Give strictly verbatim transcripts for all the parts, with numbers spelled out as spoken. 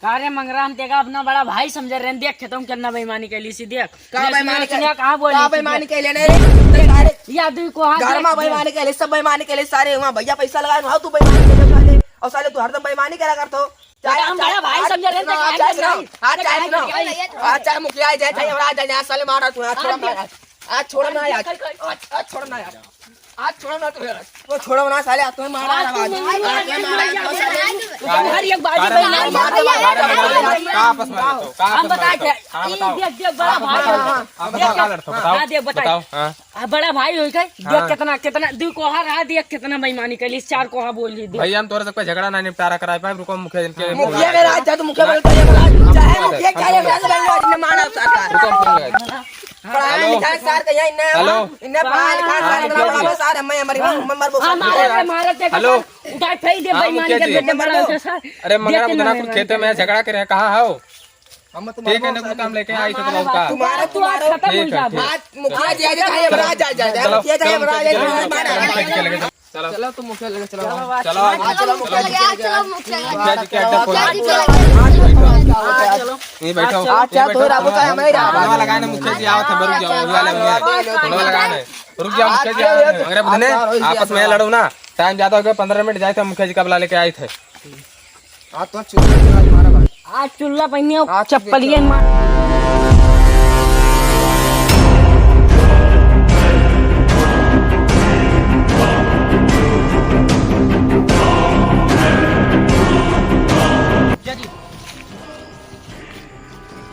का रे मंगरा, हम तेका अपना बड़ा भाई समझे रहे, देख खेतों में कितना बेईमानी कैली सी, देख। का देख, बेईमानी सुनिया, कैली? कहाँ बोली का सी, बेईमानी देख। कैली ने रे? देख, सारे ये आदमी को हाथ घर देख, में देख। बेईमानी कैली, सब बेईमानी कैली सारे, वहाँ भैया पैसा लगाए, वहाँ तू बेईमानी कैली साले, और साले तू हरदम बेईमानी करा करत हो। चाहे, बेटा, हम चाहे, बड़ा भाई आज समझे रहे, सुनो, तो आज चाहे सुनो, आज चाहे सुनो, आज चाहे मुखिया, चाहे, चाहे हमरा, आज, आज साले मारा तू, आज छोड़ा ना, आज, आज छोड़ा ना, आज, आज छोड़ा ना तो यार। तो छोड़ो ना साले, आज तुम्हें मारा आज ना, आज। तुम्हें मारा, आज तुम्हें मारा, आज तुम्हें मारा। हर एक बाजी का रे, में मार, मार, मार, मार, मार, मार। का आपस में लड़ते हो? का हम आपस में बताए लड़ते हो? थे, हाँ, ई बताओ। देख, देख, बड़ा हाँ, भाई हाँ, होई। हाँ, हाँ, बताओ, देख, का लड़ते हो? बताओ। हाँ। आ, बड़ा भाई होई के, देख हाँ। कितना, कितना, दू कोहा रहा, देख कितना बेईमानी कैली, चार कोहा बोल ली, देख। भैया, हम तोरे से कोई झगड़ा ना निपटारा कराए पाए, रुको, मुखिया जी के हाँ। बोला मुखिया के राज, जा तो मुखिया बोलता है, राज। चाहे मुखिया, चाहे राज, राज, राज, मारा साला। रुको, हम सुन लेंगे। पढ़ाई हेलो। लिखाई सार के यहाँ इन्ने हेलो। इन्ने पढ़ाई लिखाई सार हाँ, इतना मुखिया जी। बड़ा सार हमें हमारी हाँ। मम्मी मर बोल हाँ, मारे रे, मारे रे, हेलो। उठा फेंक दे हाँ, बेईमान मुखिया के जी। बेटे बड़ा होता सार। अरे, मंगरा देख बुधना कितना कुल खेते में झगड़ा करे हैं, कहाँ हो? हम तो ठीक है, मरबो ना, सार। काम लेके आई तो तुम्हारा, तुम्हारा। तुम्हारा, तू आज खत्म हो ठीक है, जा। ठीक। आज मुखिया जी, आज खाए, बड़ा जा, जा, जा। चलो, मुखिया जी, चलो, बड़ा जा, चलो, जा, चलो, मारा। चलो, चलो, चलो। चलो। चलो तो मुखिया लगे चलो। चलो, चलो, आज चलो, चलो, मुखिया लगे, आज चलो, मुखिया लगे। मुखिया जी के अड्डा खोल दो। मुखिया लगे। आज बैठो। हाँ, चलो। ये बैठो, आज ये चलो। बैठो। थोड़ा बहुत है, हमें ही रहा। फोनवा लगाए ना, मुखिया जी आवत है, रुक जाओ, बुला ले, बुला ले। फोनवा लगाए ना। रुक जाओ, मुखिया जी आवत है। अरे बुधने, आपस में लड़ो ना, टाइम ज्यादा हो गया, पन्द्रह मिनट जाए थे, मुखिया जी का बुला लेके आए थे। हाँ, तो चुप रहो, मारा भाई। आज चुल्ला पहिनियो, आज चप्पलियन मार।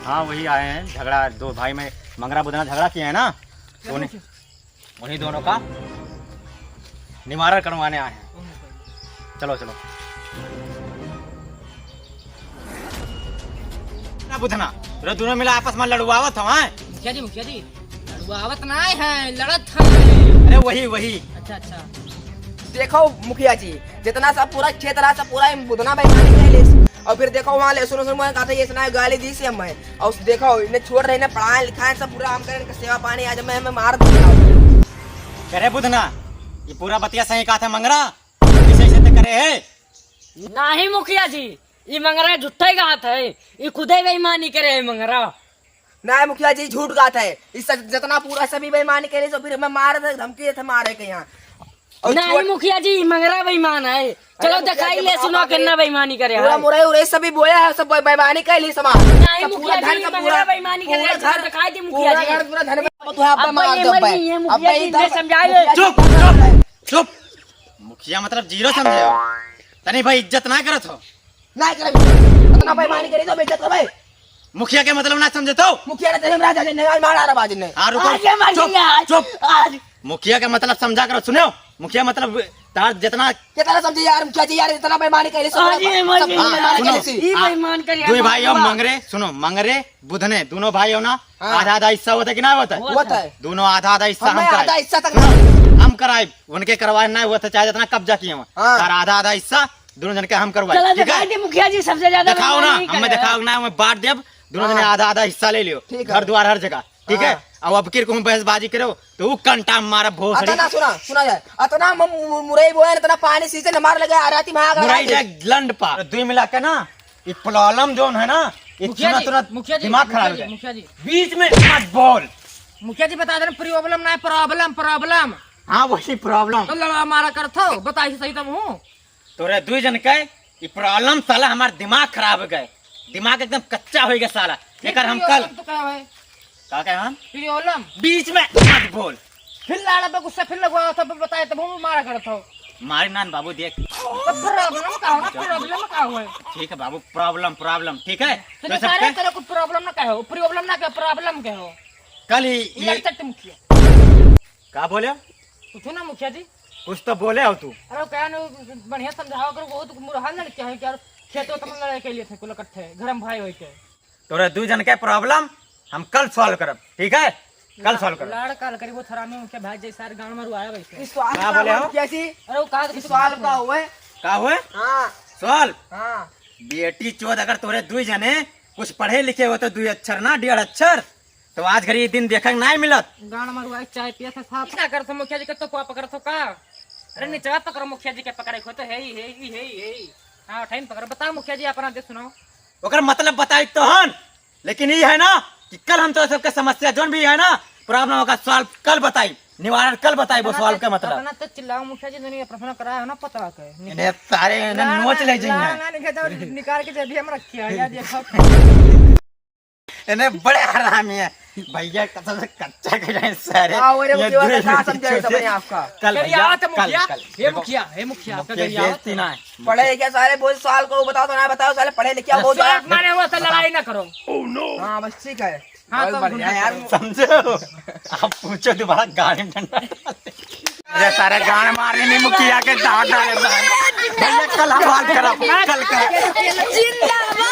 हाँ, वही आए हैं, झगड़ा, दो भाई में मंगरा बुधना झगड़ा किए हैं ना, तो उन्हें उन्हीं दोनों का निवारण करवाने आए हैं। चलो, चलो। ना बुधना, तोरे दोनों मिला आपस में लड़ुआवत हो, हैं? मुखिया जी, मुखिया जी, लड़ुआवत ना है, लड़त है। अरे वही, वही। अच्छा, अच्छा। देखो मुखिया जी, जितना सब पूरा खेत रहा, सब पूरा बुधना बेईमानी कैलिस। और फिर देखो वहाँ लहसुन वहसुन में कहते, ये इतना गाली दी से हम है। और देखो, इन्हें छोड़ रहे, इन्हें पढ़ाए लिखाए, सब पूरा हम करें, इनका सेवा पानी, आज मैं, मैं मार दूंगा। करे बुधना, ये पूरा बतिया सही कहा था मंगरा, ऐसे ऐसे तो करे है। नहीं मुखिया जी, ई मंगरा झूठे कहत है, ई खुदे बेईमानी करे है मंगरा। नहीं मुखिया जी, झूठ कहत है, ई सब जितना पूरा सभी बेईमानी करे, तो फिर हमें मार दे, धमकी देते मारे के यहाँ। और नहीं छोड़ मुखिया जी, ई मंगरा बेईमान है। चलो अरे मुखिया दिखाई जी, ले, बताओ सुनो बाप रे। कितना बेईमानी करे पूरा है। मुरई उरई सभी बोया है, सब बे-, बेईमानी कैली समान। नहीं सब पूरा मुखिया धन जी, का मंगरा पूरा, बेईमानी करे पूरा है, घर, दिखाई दे पूरा मुखिया जी। घर, पूरा धन में तो आप अब मार ये दो मर बे। गई है, अब मुखिया भाई जी, इधर मैं समझा ले। मुखिया जी चुप, इधर चुप, चुप। मुखिया मतलब जीरो समझे हो। तनी भाई इज्जत ना करत हो। ना करे। इतना बेईमानी करी तो बेइज्जत कर भाई। मुखिया के मतलब ना समझे तो? मुखिया ने तेरे में राजा जी ने आज मारा रहा बाजी ने। हाँ, रुको। आज ये मर चुप, गया, आज, चुप। आज। मुखिया के मतलब समझा करो, सुनो। मुखिया मतलब तार जितना कितना समझे यार, मुखिया जी यार, इतना बेईमानी करी, सब आज ये मर सब गया। बेईमानी सुनो। करी सी। ई बेईमान करी दुई यार, भाई हो बाबा। मंगरे, सुनो, मंगरे, बुधने, दोनों भाई हो ना, हाँ। आधा आधा हिस्सा होता है कि ना होता है? होता है। दोनों आधा आधा हिस्सा हम हमें कराए। आधा हिस्सा तक सुनो, हम कराए, उनके करवाए ना हुआ था, चाहे जितना कब्जा किए हुआ। हाँ। तार आधा आधा हिस्सा दोनों जन के हम करवाए, चलो, ठीक है? दिखाई दे मुखिया जी, सबसे ज्यादा दिखाओ ना, बेईमानी हमें करे। दिखाओ ना, हमें बांट देब, दोनों जने हाँ। आधा आधा हिस्सा ले लियो, ठीक है। घर द्वार हर जगह, ठीक है? हाँ। अब अब की कहूँ बहसबाजी करो, तो ऊ कंटा मारा भोसड़ी। अतना सुना, सुना जाए, अतना हम मु-, मु-, मुरई बोए, अतना पानी सींचे, न मार लगे, आ राती में आग लगा मुरई दे। जाए लंड पा। दुई मिला के ना, ये problem जोन है ना, ये मुखिया सुना जी, तुरंत मुखिया जी, दिमाग खराब मुखिया हो जी, जाए। मुखिया जी। बीच में मत बोल। मुखिया जी बता दे, problem ना है, problem, problem। हाँ, वही problem। तो लड़ा मारा करत हो, बताई सही तब हूँ। तोरे दुई जन के ई problem साला हमार दिमाग खराब हो गए, दिमाग एकदम कच्चा हो गया साला। फिर एकर हम कल problem तो का है? का कहे हम? Problem। बीच में मत बोल। फिर लाड़ा पे गुस्सा फिर लगवा था, बताए तब हम मारा करत हो। मारे नान बाबू देख। तो problem का हो ना, problem का हो है? ठीक है बाबू, problem, problem, ठीक है? तो तो ये सब सारे के तेरे को problem ना कहो, problem ना कहो, problem कहो। कल ही ये ये लड़ सकते मुखिया। का बोले? कुछ ना मुखिया जी। कुछ तो बोले हो तू। अरे क्या ना, बढ़िया समझाओ करो, बहुत मुरहा लड़के हैं क्या? खेतों तक लड़ाई के लिए थे, कुल इकट्ठे, घर में भाई होई के। तोरे दू जन के problem हम कल solve करब, ठीक है? कल ला-, solve करब। लाड़ काल करी, वो थरामी मुखिया भाई जैसा गांव में रुआया वैसे। ई स्वाल का का बोले हो? मुखिया जी? अरे वो कहा ई स्वाल का हुए? का हुए? हाँ। स्वाल? हाँ। बेटी चोद, अगर तोरे दू जने कुछ पढ़े लिखे हो तो दू अक्षर ना, डेढ़ अक्षर, तो आज घड़ी ई दिन देखे के नाहीं मिलत। गांड मरुआ के चाय पियत है साहब। का करत हो मुखिया जी के तो कुआ पकड़त हो का? अरे निचवा पकड़ो मुखिया जी के पकड़े को तो है ही, है ही, है ही, है ही। हाँ, उठाई न पकड़ो। बताओ मुखिया जी अपना दे सुनाओ। ओकर मतलब बताई तो हन, लेकिन ई है ना कि कल हम तो सबके समस्या जोन भी है ना, प्रॉब्लम ओकर सॉल्व कल बताई, निवारण कल बताई वो सॉल्व का मतलब। इतना तो चिल्लाओ मुखिया जी, दुनिया प्रश्न कराया है ना पतरा के। इन्हें सारे इन्हें ना, नोच ना, ले जाइए। ना, ना, निकाल के जब भी हम रखिए, या देखो। इन्हें बड़े हरामी है भैया, कसम से कच्चा के जाए सारे। हाँ, वो रे ये मुखिया वाला दूर कहाँ समझाए समझ आपका? कल भैया, भैया, आओ तो कल, मुखिया, कल। ये देखो, मुखिया, ये मुखिया, आपका मुखिया करिया आओ। बेइज्जती ना है। पढ़े लिखे सारे बोल सवाल को बताओ तो ना बताओ, साले पढ़े लिखे आओ, बोल दो। मारे हुआ तो लड़ाई ना करो। हाँ, बस ठीक है। हाँ, बहुत तो बढ़िया यार। समझे हो? आप पूछो दोबारा गाड़ी में डंडा। अरे सारे गाड़ मारे नहीं मुखिया के डांट डाले। भैया कल हम बात करा, कल करा। जिंदाबाद।